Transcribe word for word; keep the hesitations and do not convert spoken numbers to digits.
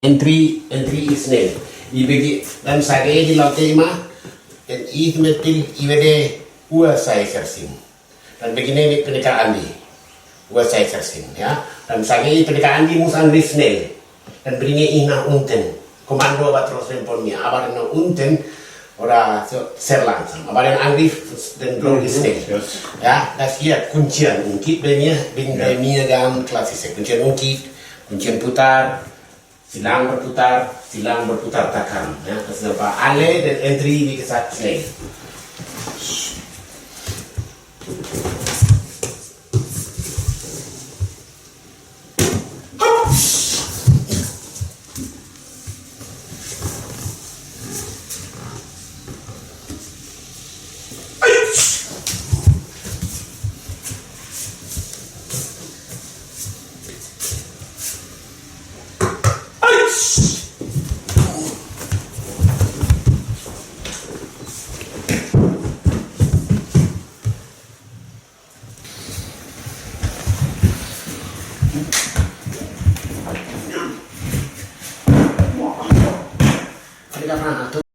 Entry, entry is nil. Ibege dan sage di laute ima, dan ih metil ibede ua sai sersin. Dan begini ni pendekaan di ua sai sersin, ya. Dan sage pendekaan di mus angris nil. Dan begini ih nah unten. Komando batros rempon ni, abar no unten, ora se-, serlang sam. Abar angris dan dro is nil. Ya, das iya kuncian ungkit benia, bin benia dan klasis. Kuncian ungkit, kuncian putar, silang berputar, silang berputar takam. Ya, terus apa? Ale dan entry di kesat snake.